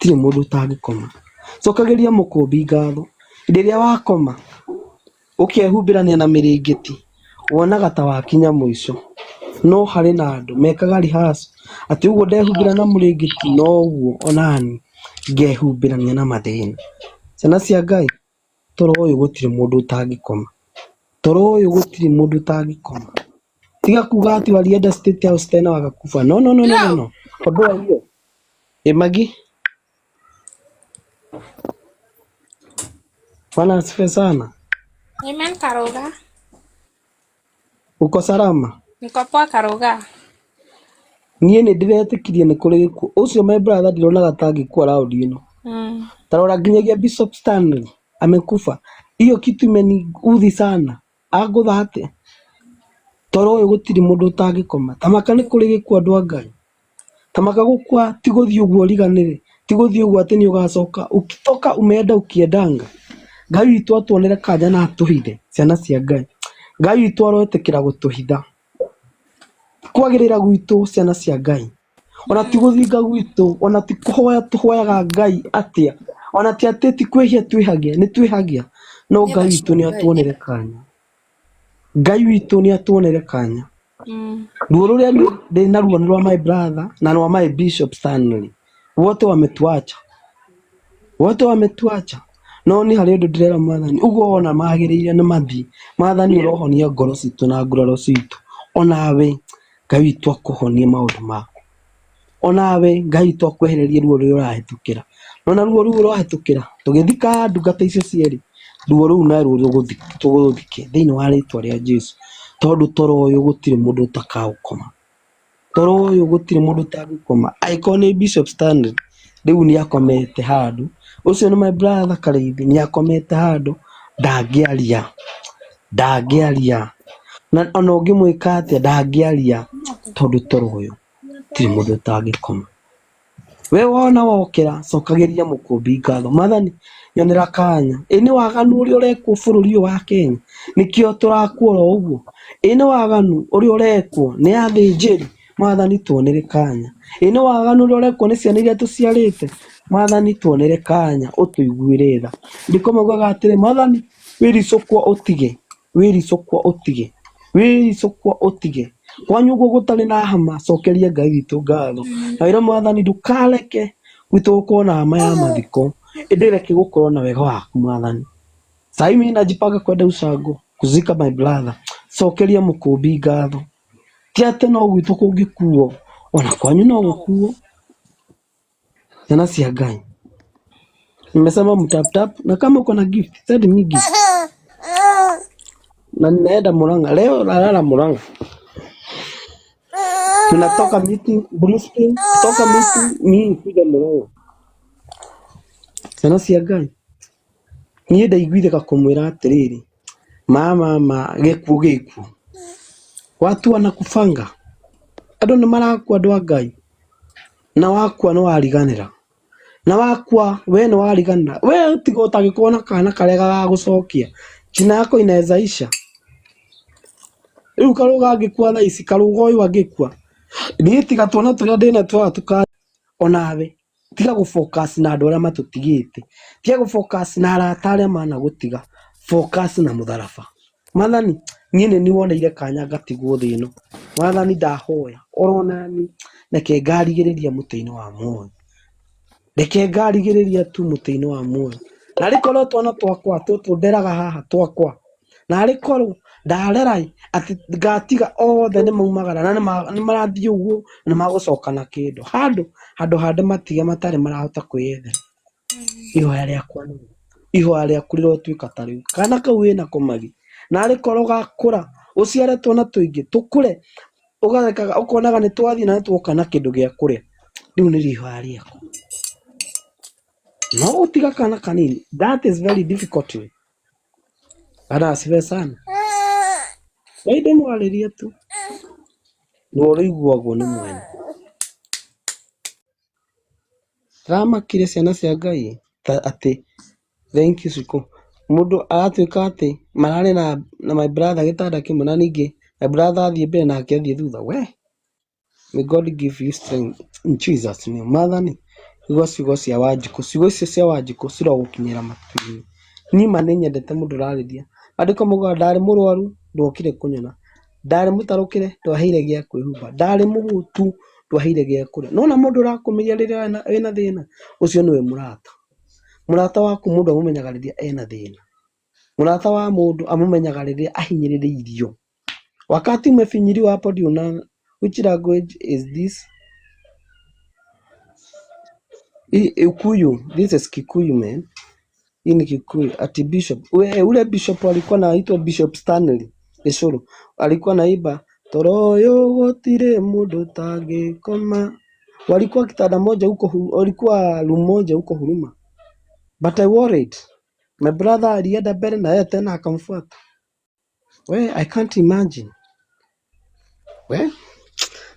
Gũtirĩ mũndũ ũtangĩkoma. Cokagĩria mũkũmbi ngatho. Hĩndĩ ĩrĩa wakoma ũkehumbĩrania na mĩrĩngĩti, wonaga ta wakinya mũico. No harĩ na andũ mekaga rehearsal atĩ ũguo ndehumbĩra na mũrĩngĩti noguo onani ngehumbĩrania na mathĩna. Ciana cia Ngai, toro ũyũ gũtirĩ mũndũ ũtangĩkoma. Toro ũyũ gũtirĩ mũndũ ũtangĩkoma. Tiga kuga ati walienda State House tena wakakufa. No, no, no, no, no, no. Ondoa hiyo. Ĩ Magi, Bwana asifiwe sana. Amen Karuga. Uko salama? Niko poa Karuga. Niĩ nĩ ndĩretĩkirie nĩ kũrĩ gĩkuũ. Ũcio my brother ndironaga ta angĩkua raundi ĩno. Tarora nginyagia Bishop Stanley amekufa. Hiyo kitu imeniudhi sana. Angũtha atĩa? Toro ũyũ gũtirĩ mũndũ ũtangĩkoma. Tamaka nĩ kũrĩ gĩkuũ andũ a Ngai. Tamaka gũkua ti gũthiĩ ũguo ũriganĩre. Ti gũthiĩ ũguo atĩ nĩ ũgacoka. Ukitoka umeenda ukiendanga. Ngai witũ atuonere kanya na atũhithe ciana cia Ngai. Ngai witũ aroetĩkĩra gũtũhitha. Kwagĩrĩra gwitũ ciana cia Ngai. Ona ti gũthinga gwitũ, ona ti kũhoya tũhoyaga Ngai atĩa. Ona ti atĩ ti kwĩhia twĩhagia, nĩ twĩhagia. No Ngai witũ nĩ atuonere kanya. Ngai witũ nĩ atuonere kanya. Ruo rũrĩa ndĩ naruo nĩ rwa my brother na rwa my Bishop Stanley. Wote wametuacha. Wote wametuacha. No nĩ harĩ ũndũ ndĩrera Mwathani, ũguo wona magĩrĩire nĩ mathiĩ. Mwathani ũrohonia ngoro citũ na nguraro citũ. Onawe Ngai witũ akũhonie maũndũ maku. Onawe Ngai witũ akwehererie ruo rũrĩa ũrahĩtũkĩra. Nona ruo rũu ũrahĩtũkĩra, tũgĩthika ndungata icio cierĩ, ruo rũu naruo tũgũthike thĩinĩ wa rĩtwa rĩa Jesu. Tondũ toro ũyũ gũtirĩ mũndũ ũtakaũkoma. Toro ũyũ gũtirĩ mũndũ ũtangĩkoma. Angĩkorwo nĩ Bishop Stanley, rĩu nĩ akomete handũ. Ũcio nĩ my brother Karĩithi, nĩ akomete handũ, ndangĩaria. Ndangĩaria. Na ona ũngĩmwĩka atĩa ndangĩaria tondũ toro ũyũ gũtirĩ mũndũ ũtangĩkoma. We wona wokĩra cokagĩria mũkũmbi ngatho. Mwathani nyonera kanya. Ĩ nĩ waganu ũrĩa ũrekwo bũrũri ũyũ wa Kenya nĩkĩo tũrakua oro ũguo. Ĩ nĩ waganu ũrĩa ũrekwo nĩ athĩnjĩri. Mwathani tuonere kanya. Ĩ nĩ waganu ũrĩa ũrekwo nĩ ciana iria tũciarĩte. Mwathani tuonere kanya ũtũiguĩre tha. Ndiko maugaga atĩrĩ Mwathani wĩricũkwo ũtige, wĩricũkwo ũtige, wĩricũkwo ũtige. Kwanyu ũguo gũtarĩ na hama cokeria Ngai witũ ngatho. Na wĩre Mwathani ndũkareke gwitũ gũkorwo na hama ya mathiko, ĩndĩ reke gũkorwo na wega waku Mwathani. Sahii mimi najipanga kwenda ushago kuzika my brother. Cokeria mũkũmbi ngatho. Ti atĩ no gwitũ kũngĩkuo, ona kwanyu no gũkuo. Ciana cia Ngai. Nimesema mtap tap na kama uko na gift send me gift. Na ninaenda Murang'a leo, nalala Murang'a. Tunatoka meeting Blue Spring, kutoka meeting mimi kuja Murang'a. Ciana cia Ngai, niĩ ndaiguire kumwĩra atĩrĩrĩ, ma ma ma gĩkuũ gĩkuũ. Watu wanakufanga. Andũ nĩ marakua andũ a Ngai. Na wakua nĩ wariganĩra. Na wakua we nĩ wariganĩra. We tiga ũtangĩkorwo na kana karĩa gagagũcokia. Jina yako inaweza isha. Rĩu Karũga angĩkua thaa ici, Karũga ũyũ angĩkua, niĩ tiga tuona tũrĩa ndĩna twaga tũka onawe tiga gũ focus na andũ arĩa matũtigĩte, tiga gũ focus na arata arĩa managũtiga, focus na mũtharaba. Mwathani niĩ nĩ niĩ woneire kanya ngatigwo thĩ ĩno. Mwathani ndahoya oronani reke ngarigĩrĩria mũtĩ-inĩ wa muoyo. Reke ngarigĩrĩria tu mũtĩ-inĩ wa muoyo. Narĩ korwo twana twakwa tũtũ nderaga haha twakwa, narĩ korwo ndarera atĩ ngatiga othe nĩ maumagara na nĩ marathiĩ ũguo nĩ magũcoka na kĩndũ. Handũ handũ ha ndĩmatige matarĩ marahota kwĩyethera. Ihoya rĩakwa nĩ ihoya rĩaku rĩrotuĩka ta rĩu. Kana kau wĩnako magi, narĩ korwo gakũra ũciare twana tũingĩ tũkũre ũgarekaga ũkonaga nĩ twathiĩ na nĩ twoka na kĩndũ gĩa kũrĩa. Rĩu nĩrĩo ihoya rĩakwa. No gũtiga kana kanini, that is very difficult. Bwana asifiwe sana. Ngai ndĩmwarĩrie tu, ruo rũiguagwo nĩ mwene. Ndĩramakire ciana cia Ngai ta atĩ thank you Shiko. Mũndũ aratuĩka atĩ mararĩ na my brother gĩtanda kĩmwe na ningĩ my brother athiĩ mbere nake athiĩ thutha. We, may God give you strength in Jesus name. Mwathani, Igua ciugo cia Wanjikũ, ciugo icio cia Wanjikũ cirogũkinyĩra matu-inĩ. Niĩ ma nĩ nyendete mũndũ ũrarĩria. Andĩko maugaga ndarĩ mũrwaru ndwokire kũnyona, ndarĩ mũtarũkĩre ndwaheire gĩa kwĩhumba, ndarĩ mũhũtu ndwaheire gĩa kũrĩa. Nona mũndũ ũrakũmĩria rĩrĩa wĩna thĩna, ũcio nĩwe mũrata. Mũrata waku mũndũ amũmenyaga rĩrĩa ena thĩna. Mũrata wa mũndũ amũmenyaga rĩrĩa ahinyĩrĩrĩirio. Wakati umefinyiliwa hapo ndio una which language is this? Ukuyu, this is Kikuyu man. Hii ni Kikuyu. Ati Bishop. Ule Bishop alikuwa anaitwa Bishop Stanley Gĩcũrũ. Alikuwa anaimba toro ũyũ gũtirĩ mũndũ ũtangĩkoma. Walikuwa kitanda moja huko, walikuwa room moja huko Huruma. But I worried. My brother alienda mbele na yeye tena akamfuata. We, I can't imagine. We,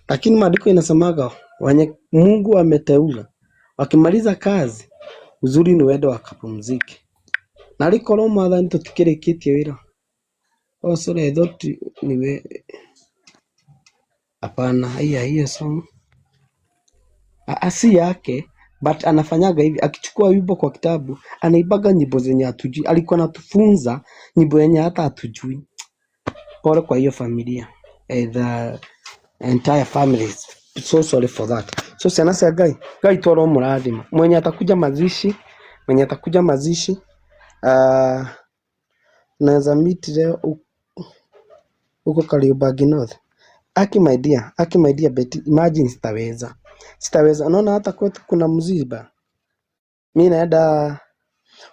lakini maandiko inasemaga wenye Mungu ameteua wakimaliza kazi uzuri ni wende wakapumzike. Na rĩkorwo mwathani tũtikĩrĩkĩtie wĩra. Oh sorry, I thought niwe. Hapana, hiyo hiyo song si yake, but anafanyaga hivi, akichukua wimbo kwa kitabu anaibaga nyimbo zenye hatujui. Alikuwa anatufunza nyimbo yenye hata hatujui. Pole kwa hiyo familia, the entire family, so sorry for that. So ciana cia Ngai, Ngai twaro mũrathima. Mwenye atakuja mazishi, mwenye atakuja mazishi, naweza meet leo huko Kariobangi North. Aki my dear, aki my dear Betty, imagine sitaweza. Sitaweza. Unaona hata kwetu kuna mziba. Mi naenda,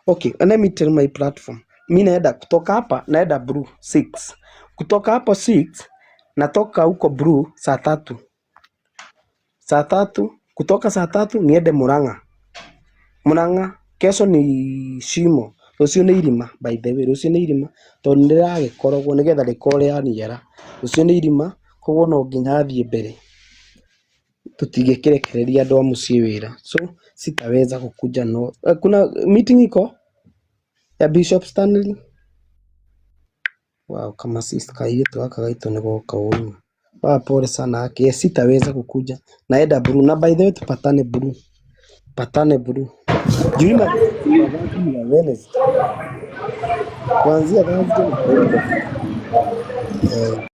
okay, let me tell my platform. Mi naenda kutoka hapa naenda Blue 6. Kutoka hapo 6 natoka huko Blue saa tatu. Saa tatu, kutoka saa tatu niende Murang'a. Murang'a kesho ni shimo. Rũciũ nĩ irima by the way, rũciũ nĩ irima tondũ nĩ rĩragĩkorogwo nĩgetha rĩkorwo rĩaniara. Rũciũ nĩ irima koguo no nginya thiĩ mbere. Tũtingĩkĩrekereria andũ a mũciĩ wĩra. So sitaweza kukuja no. Kuna meeting iko ya Bishop Stanley. Wow, kama sister kairĩtu gaka gaitũ nĩ goka ũru. Wa pole sana yake. Sitaweza kukuja. Naenda Blue. Na by the way tupatane Blue. Patane Blue. Juu ya Wednesday. Kuanzia Thursday na Friday.